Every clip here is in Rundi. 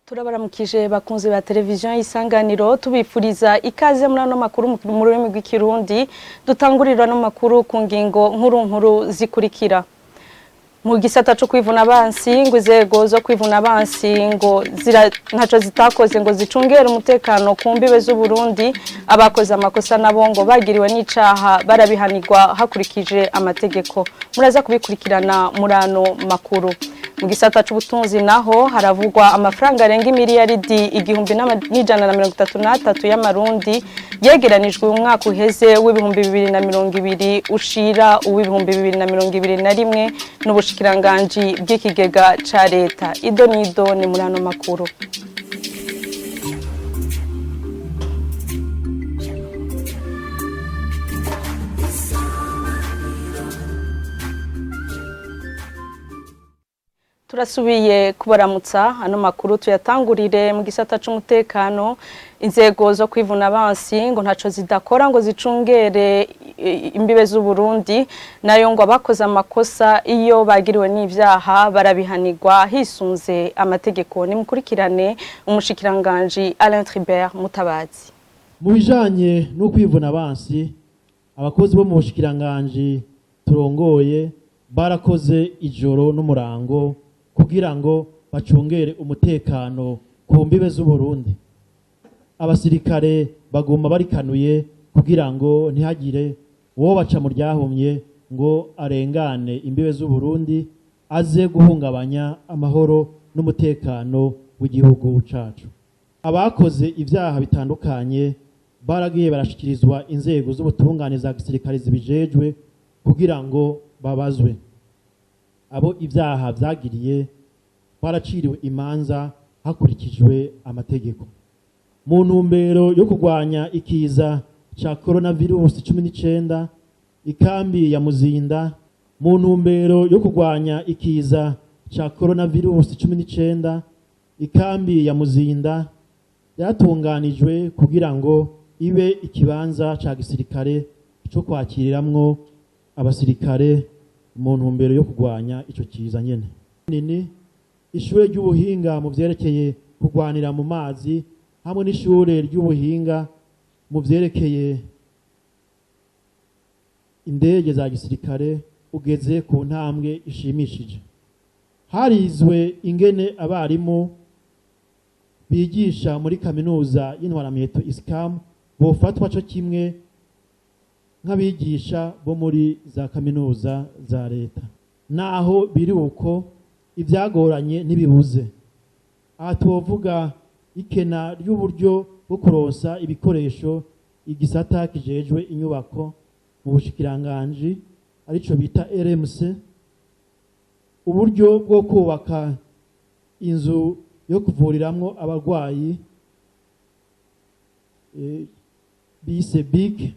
Turabaramukije bakunzi ba televiziyo Isanganiro, tubifuriza ikaze muri ano makuru mu rurimi rw'Ikirundi. Dutangurira ano makuru ku ngingo nkuru nkuru zikurikira. Mu gisata co kwivuna abansi, ngo inzego zo kwivuna abansi ngo ntaco zitakoze ngo zicungere umutekano ku mbibe z'Uburundi. Abakoze amakosa nabo ngo bagiriwe n'icaha barabihanirwa hakurikije amategeko. Muraza kubikurikirana muri ano makuru. Mu gisata c'ubutunzi naho, haravugwa amafaranga arenga imiliyaridi 1133 y'amarundi yegeranijwe mu mwaka uheze w'2020 ushira uw'2021 n'ubushikiranganji bw'ikigega ca leta. Ido nido ni muri ano makuru. Turasubiye kubaramutsa. Ano makuru tuyatangurire mu gisata c'umutekano. Inzego zo kwivuna abansi ngo ntaco zidakora ngo zicungere imbibe z'Uburundi, nayo ngo abakoze amakosa iyo bagiriwe n'ivyaha barabihanirwa hisunze amategeko. Nimukurikirane umushikiranganji Alain Tribert Mutabazi. Mu bijanye no kwivuna abansi, abakozi bo mu bushikiranganji turongoye barakoze ijoro n'umurango kugira ngo bacungere umutekano ku mbibe z'Uburundi. Abasirikare baguma barikanuye kugira ngo ntihagire uwo baca mu ryahumye ngo arengane imbibe z'Uburundi aze guhungabanya amahoro n'umutekano w'igihugu cacu. Abakoze ivyaha bitandukanye baragiye barashikirizwa inzego z'ubutungane za gisirikare zibijejwe kugira ngo babazwe. Abo ivyaha vyagiriye baraciriwe imanza hakurikijwe amategeko. Mu ntumbero yo kurwanya ikiza ca coronavirus 19, ikambi ya Muzinda, mu ntumbero yo kurwanya ikiza ca coronavirus 19, ikambi ya Muzinda yatunganijwe kugira ngo ibe ikibanza ca gisirikare co kwakiriramwo abasirikare mu ntumbero yo kurwanya ico kiza nyene. Nini ishure ry'ubuhinga mu vyerekeye kurwanira mu mazi hamwe n'ishure ry'ubuhinga mu vyerekeye indege za gisirikare ugeze ku ntambwe ishimishije. Harizwe ingene abarimu bigisha muri kaminuza y'intwaramiheto ISCAM bofatwa co kimwe nk'abigisha bo muri za kaminuza za leta. Naho biri uko, ivyagoranye ntibibuze. Aha twovuga ikena ry'uburyo bwo kuronsa ibikoresho igisata kijejwe inyubako mu bushikiranganji, arico bita RMC, uburyo bwo kubaka inzu yo kuvuriramwo abarwayi bise BIC,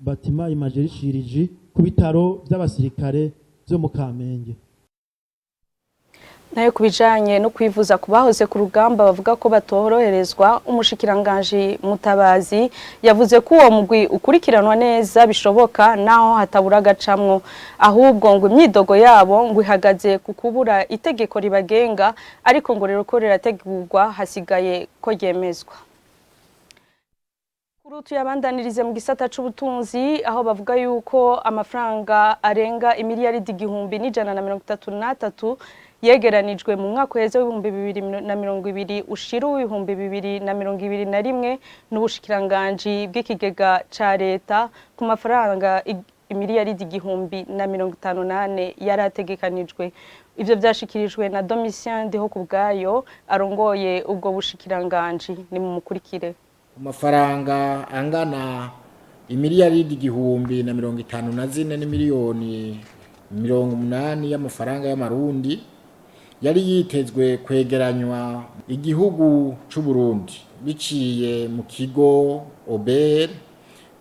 bâtiment imagerie chirurgie, ku bitaro vy'abasirikare vyo mu Kamenge. Nayo ku bijanye no kwivuza ku bahoze ku rugamba bavuga ko batoroherezwa, umushikiranganji Mutabazi yavuze ko uwo mugwi ukurikiranwa neza bishoboka naho hatabura agacamwo. Ahubwo ngo imyidogo yabo ngo ihagaze ku kubura itegeko ribagenga, ariko ngo rero ko rirategurwa, hasigaye ko ryemezwa. Kuri tuyabandanirize mu gisata c'ubutunzi, aho bavuga yuko amafaranga arenga imiliyaridi 1133 yegeranijwe mu mwaka uheze w'2020 ushira uw'2021 n'ubushikiranganji bw'ikigega ca leta ku mafaranga imiliyaridi 1054 yari ategekanijwe. Ivyo vyashikirijwe na Domitien Ndihokubwayo arongoye ubwo bushikiranganji. Ni mu mukurikire. Ku mafaranga angana imiliyaridi 1054 n'imiliyoni 80 y'amafaranga y'amarundi yari yitezwe kwegeranywa igihugu c'u Burundi biciye mu kigo OBR,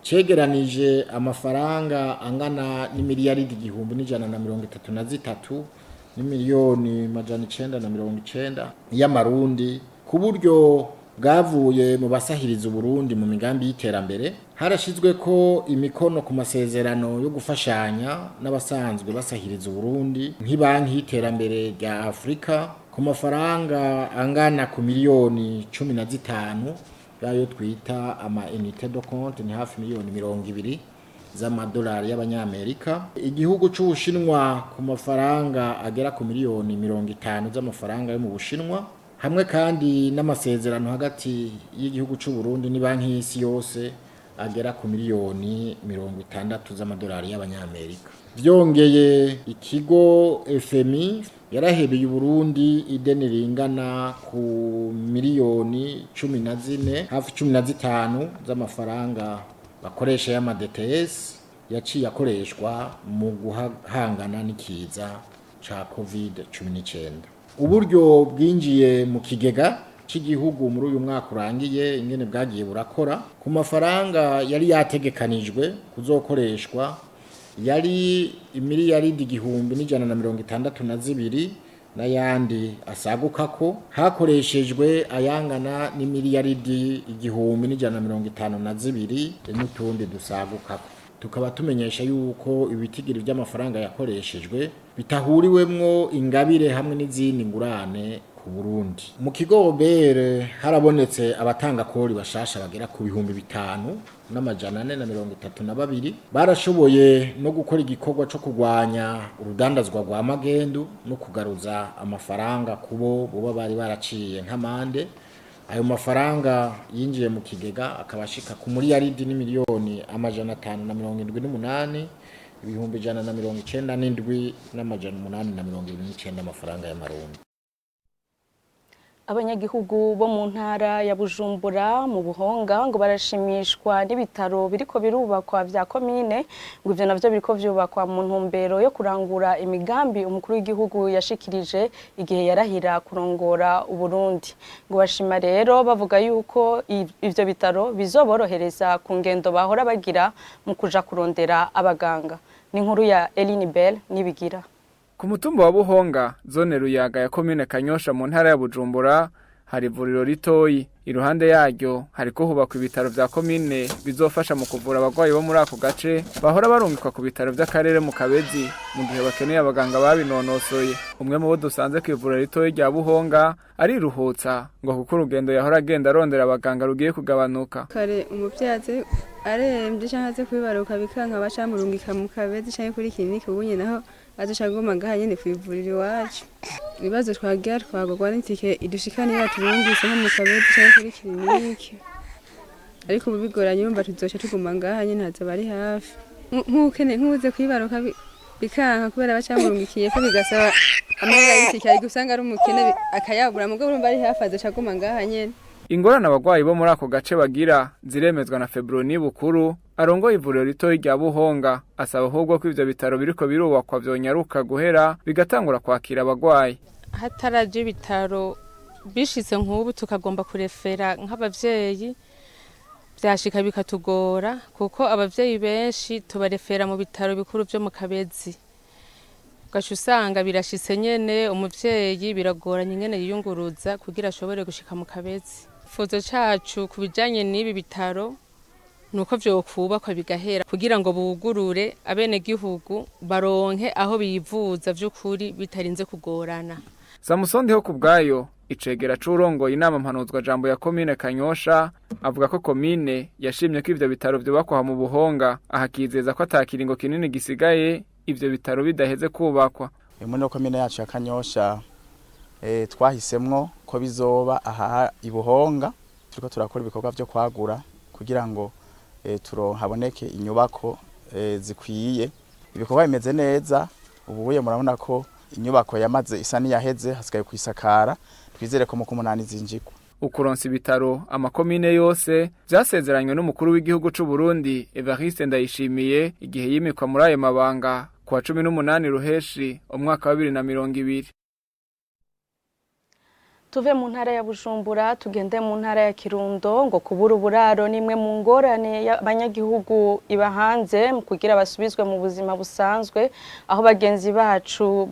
cegeranije amafaranga angana n'imiliyaridi 1133 n'imiliyoni 990 y'amarundi ku buryo bwavuye mu basahiriza Uburundi mu migambi y'iterambere. Harashizwe ko imikono ku masezerano yo gufashanya n'abasanzwe basahiriza Uburundi nk'ibanki y'iterambere rya Afurika. ku mafaranga angana ku miliyoni 15 yayo twita ama unité de compte, ni hafi miliyoni 20 z'amadolari y'abanyamerika. Igihugu c'Ubushinwa ku mafaranga agera ku miliyoni 50 z'amafaranga yo mu Bushinwa, hamwe kandi n'amasezerano hagati y'igihugu c'u Burundi ni banki y'isi yose agera ku miliyoni 60 z'amadolari y'abanyamerika. Vyongeye, ikigo FMI yarahebeye Burundi ideni ringana ku miliyoni 14, hafi 15 z'amafaranga bakoresha y'ama DTS, yaciye akoreshwa mu guhangana n'ikiza ca COVID-19. Uburyo bwinjiye mu kigega cy'igihugu muri uyu mwaka urangiye, ingene bwagiye burakora, ku mafaranga yari yategekanijwe kuzokoreshwa yari imiliyaridi 1162 n'ayandi asagukako, hakoreshejwe ayangana n'imiliyaridi 1152 n'utundi dusagukako. Tukaba tumenyesha yuko ibitigiri by'amafaranga yakoreshejwe bitahuriwemwo ingabire hamwe n'izindi ngurane ku Burundi. Mu kigo OBR harabonetse abatanga kori bashasha bagera ku 5432. Barashoboye no gukora igikorwa co kurwanya urudandazwa rwa magendu no kugaruza amafaranga kubo boba bari baraciye nk'amande. Ayo mafaranga yinjiye mu kigega akaba ashika ku miliyaridi n'imiliyoni 578 197 879 amafaranga y'amarundi. Abanyagihugu bo mu ntara ya Bujumbura mu Buhonga ngo barashimishwa n'ibitaro biriko birubakwa vya komine. Ngo ivyo navyo biriko vyubakwa mu ntumbero yo kurangura imigambi umukuru w'igihugu yashikirije igihe yarahira kurongora Uburundi. Ngo bashima rero bavuga yuko ivyo bitaro bizoborohereza ku ngendo bahora bagira mu kuja kurondera abaganga. Ni inkuru ya Eline Bell Nibigira. Ku mutumba wa Buhonga, zone Ruyaga ya komine Kanyosha mu ntara ya Bujumbura, hari ivuriro ritoyi. Iruhande yaryo hariko hubakwa ibitaro vya komine bizofasha mu kuvura abagwayi bo muri ako gace bahora barungikwa ku bitaro vy'akarere mu Kabezi mu gihe bakeneye abaganga babinonosoye. Umwe mu bo dusanze ku ivuriro ritoyi rya Buhonga ariruhutsa ngo kuko urugendo yahora agenda arondera abaganga rugiye kugabanuka. Kare umuvyazi aremvye canke aze kwibaruka bikanka, bacamurungika mu Kabezi canke kuri kirinike. Ubunye naho azoca aguma ngaha nyene kw'ivuriro iwacu. Ibibazo twagira, twagorwa n'itike idushikana iyo baturungitse nko mu Kabezi canke kuri kirinike, ariko ubu bigoranye, urumva tuzoca tuguma ngaha nyene, hazoba ari hafi. Nk'ukeneye nk'uze kwibaruka bikanka kubera bacamurungikiye ko bigasaba amahera y'itike, ariko usanga ari umukene akayabura, mugabo urumva ari hafi azoca aguma ngaha nyene. Ingorane abagwayi bo muri ako gace bagira ziremezwa na Febroni Bukuru arongoye ivuriro ritoyi rya Buhonga, asaba ahubwo ko ivyo bitaro biriko birubakwa vyonyaruka guhera bigatangura kwakira abagwayi. Hataraje ibitaro, bishitse nk'ubu tukagomba kurefera nk'abavyeyi, vyashika bikatugora kuko abavyeyi benshi tubarefera mu bitaro bikuru vyo mu Kabezi. Ugaca usanga birashitse nyene umuvyeyi biragoranye ingene yiyunguruza kugira ashobore gushika mu Kabezi. Ikifuzo cacu ku bijanye n'ibi bitaro nuko vyokubakwa bigahera kugira ngo bugurure, abenegihugu baronke aho bivuza vy'ukuri bitarinze kugorana. Samusoni ho kubwayo, icegera c'urongoye inama mpanuzwa jambo ya komine Kanyosha, avuga ko komine yashimye ko ivyo bitaro vyubakwa mu Buhonga, ahakizeza ko atakiringo kinini gisigaye ivyo bitaro bidaheze kubakwa. Muri no komine yacu ya Kanyosha twahisemwo ko bizoba aha i Buhonga. Turiko turakora ibikorwa vyo kwagura kugira ngo haboneke inyubako zikwiye. Ibikorwa bimeze neza ubuye, murabona ko inyubako yamaze isa n'iyaheze, hasigaye kwisakara. Twizere ko mu kumunani zinjigwa. Ukuronsa ibitaro amakomine yose vyasezeranywe n'umukuru w'igihugu c'u Burundi Evariste Ndayishimiye igihe yimikwa muri ayo mabanga kuwa 18 Ruheshi umwaka wa 2020. Tuve mu ntara ya Bujumbura tugende mu ntara ya Kirundo. Ngo kubura uburaro nimwe mu ngorane y'abanyagihugu iba hanze mu kugira basubizwe mu buzima busanzwe. Aho bagenzi bacu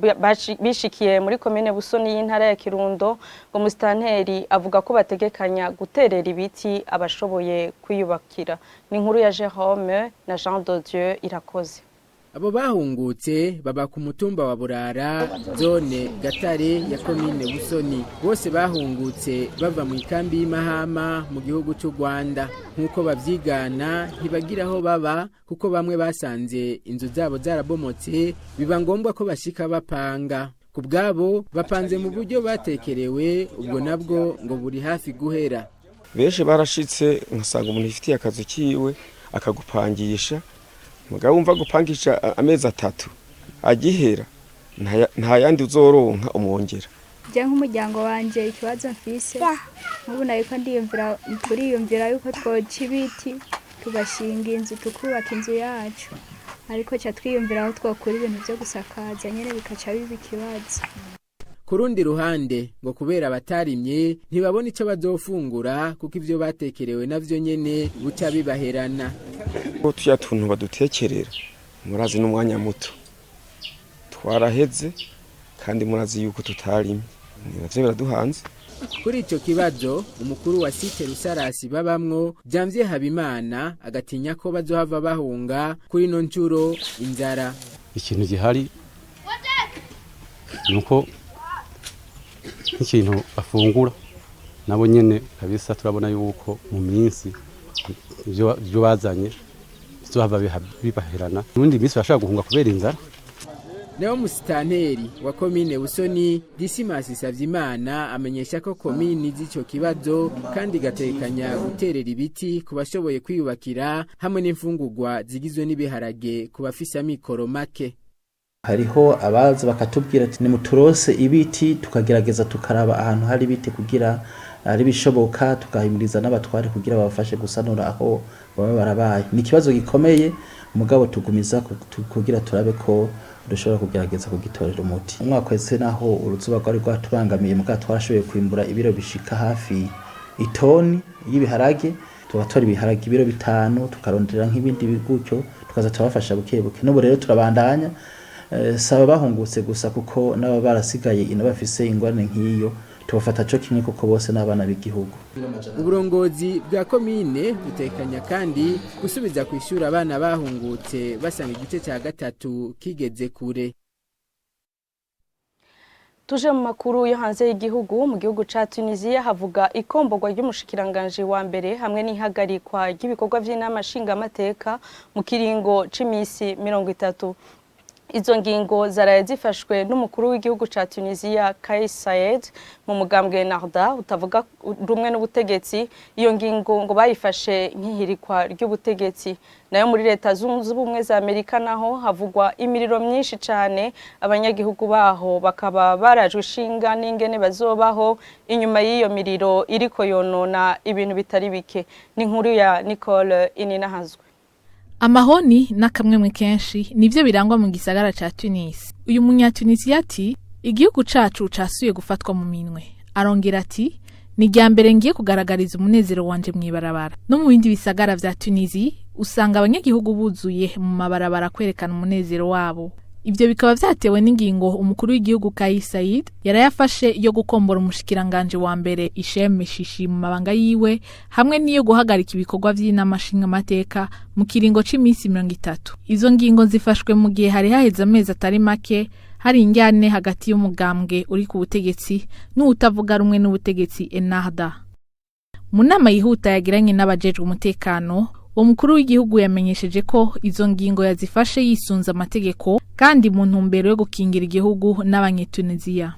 bishikiye muri komine Busoni y'intara ya Kirundo, ngo musitanteri avuga ko bategekanya guterera ibiti abashoboye kwiyubakira. Ni inkuru ya Jerome na Jean de Dieu Irakoze. Abo bahungutse baba ku mutumba wa Burara, zone Gatare ya komine Busoni. Bose bahungutse bava mu ikambi y'Imahama mu gihugu cy'u Rwanda. Nk'uko bavyigana, ntibagira aho baba kuko bamwe basanze inzu zabo zarabomotse, biba ngombwa ko bashika bapanga. Ku bwabo bapanze mu buryo batekerewe, ubwo nabwo ngo buri hafi guhera. Benshi barashitse, ngasanga umuntu yifitiye akazu kiwe akagupangisha, mugabo wumva gupangisha amezi 3 agihera nta yandi uzoronka umwongera. Je nk'umuryango wanje, ikibazo mfise nk'ubu, nariko ndiyumvira, turiyumvira yuko twoca ibiti tugashinga inzu, tukubaka inzu yacu, ariko ca twiyumvira aho twokura ibintu vyo gusakaza nyene, bikaca biba ikibazo. Ku rundi ruhande, ngo kubera batarimye ntibabona ico bazofungura, kuko ivyo batekerewe navyo nyene buca bibaherana. Tuya tuntu badutekerera, murazi n'umwanya muto twaraheze, kandi murazi yuko tutarimye, navyo biraduhanze. Kuri ico kibazo, umukuru wa site Rusarasi babamwo, Jamvye Habimana, agatinya ko bazohava bahunga kuri ino ncuro inzara. Ikintu gihari nuko nk'ikintu bafungura nabo nyene kabisa, turabona yuko mu minsi ivyo bazanye bizohava bibaherana, ubundi minsi bashobora guhunga kubera inzara. Naho musitanteri wa komine Busoni, Disimasi Savyimana, amenyesha ko komini z'ico kibazo kandi igatekanya guterera ibiti ku bashoboye kwiyubakira, hamwe n'imfungurwa zigizwe n'ibiharage ku bafise amikoro make. Hariho abaza bakatubwira ati nimuturose ibiti, tukagerageza tukaraba ahantu hari ibiti kugira ari bishoboka, tukahimiriza n'abatware kugira babafashe gusanura aho baba barabaye. Ni ikibazo gikomeye, mugabo tugumiza kugira turabe ko dushobora kugerageza kugitorera umuti. Umwaka wese naho uruzuba rwari rwatubangamiye, mugabo twarashoboye kwimbura ibiro bishika hafi itoni y'ibiharage, tugatora ibiharage ibiro 5, tukarondera nk'ibindi gutyo, tukaza turabafasha buke buke. N'ubu rero turabandanya, saba bahungutse gusa, kuko n'aba barasigaye ino bafise ingorane nk'iyo tubafata co kimwe, kuko bose n'abana b'igihugu. Uburongozi bwa komine butekanya kandi gusubiza kwishura abana bahungutse basanga igice cya gatatu kigeze kure. Tuje mu makuru yo hanze y'igihugu. Mu gihugu ca Tunisia havuga ikomborwa ry'umushikiranganje wa mbere hamwe n'ihagarikwa ry'ibikorwa vy'inama nshingamateka mu kiringo c'imisi 30. Izo ngingo zaraye zifashwe n'umukuru w'igihugu ca Tunisia, Kais Saied, mu mugambwe Nahda utavuga rumwe n'ubutegetsi. Iyo ngingo ngo bayifashe nk'ihirikwa ry'ubutegetsi. Nayo muri Leta Zunze Ubumwe za Amerika naho havugwa imiriro myinshi cane, abanyagihugu baho bakaba barajwe ishinga n'ingene bazobaho inyuma y'iyo miriro iriko yonona ibintu bitari bike. Ni inkuru ya Nicole Ininahazwe. Amahoni n'akamwemwe kenshi nivyo birangwa mu gisagara ca Tunis. Uyu munyatunisiya ati: "Igihugu cacu casuye gufatwa mu minwe." Arongera ati: "Ni irya mbere ngiye kugaragariza umunezero wanje mw'ibarabara." No mu bindi bisagara vya Tunisi usanga abanyagihugu buzuye mu mabarabara kwerekana umunezero wabo. Ivyo bikaba vyatewe n'ingingo umukuru w'igihugu Kais Saied yarayafashe yo gukombora umushikiranganje wa mbere Hichem Mechichi mu mabanga yiwe, hamwe n'iyo guhagarika ibikorwa vy'inama nshingamateka mu kiringo c'imisi 30. Izo ngingo zifashwe mu gihe hari haheze amezi atari make hari injyane hagati y'umugambwe uri ku butegetsi n'uwutavuga rumwe n'ubutegetsi, Ennahda. Mu nama yihuta yagiranye n'abajejwe umutekano, uwo mukuru w'igihugu yamenyesheje ko izo ngingo yazifashe yisunze amategeko kandi mu ntumbero yo gukingira igihugu n'Abanyetunisiya.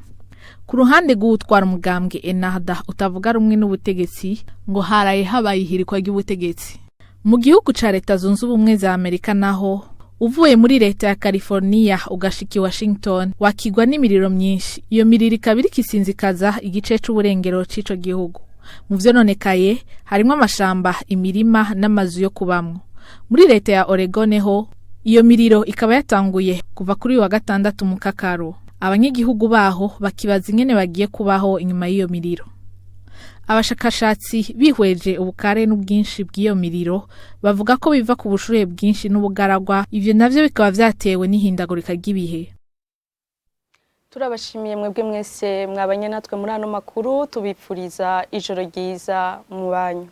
Ku ruhande rw'uwutwara umugambwe Ennahda utavuga rumwe n'ubutegetsi, ngo haraye habaye ihirikwa ry'ubutegetsi. Mu gihugu ca Leta Zunze Ubumwe za Amerika naho, uvuye muri leta ya California ugashika i Washington wakigwa n'imiriro myinshi. Iyo miriro ikaba iriko isinzikaza igice c'uburengero c'ico gihugu. Mu vyononekaye harimwo amashamba, imirima n'amazu yo kubamwo. Muri leta ya Oregon ho iyo miriro ikaba yatanguye kuva kuri uyu wa gatandatu mu kakaro. Abanyagihugu baho bakibaza ingene bagiye kubaho inyuma y'iyo miriro. Abashakashatsi bihweje ubukare n'ubwinshi bw'iyo miriro bavuga ko biva ku bushuhe bwinshi n'ubugaragwa, ivyo navyo bikaba vyatewe n'ihindagurika ry'ibihe. Turabashimiye mwebwe mwese mwabanye natwe muri ano makuru, tubipfuriza ijoro ryiza mu banyu.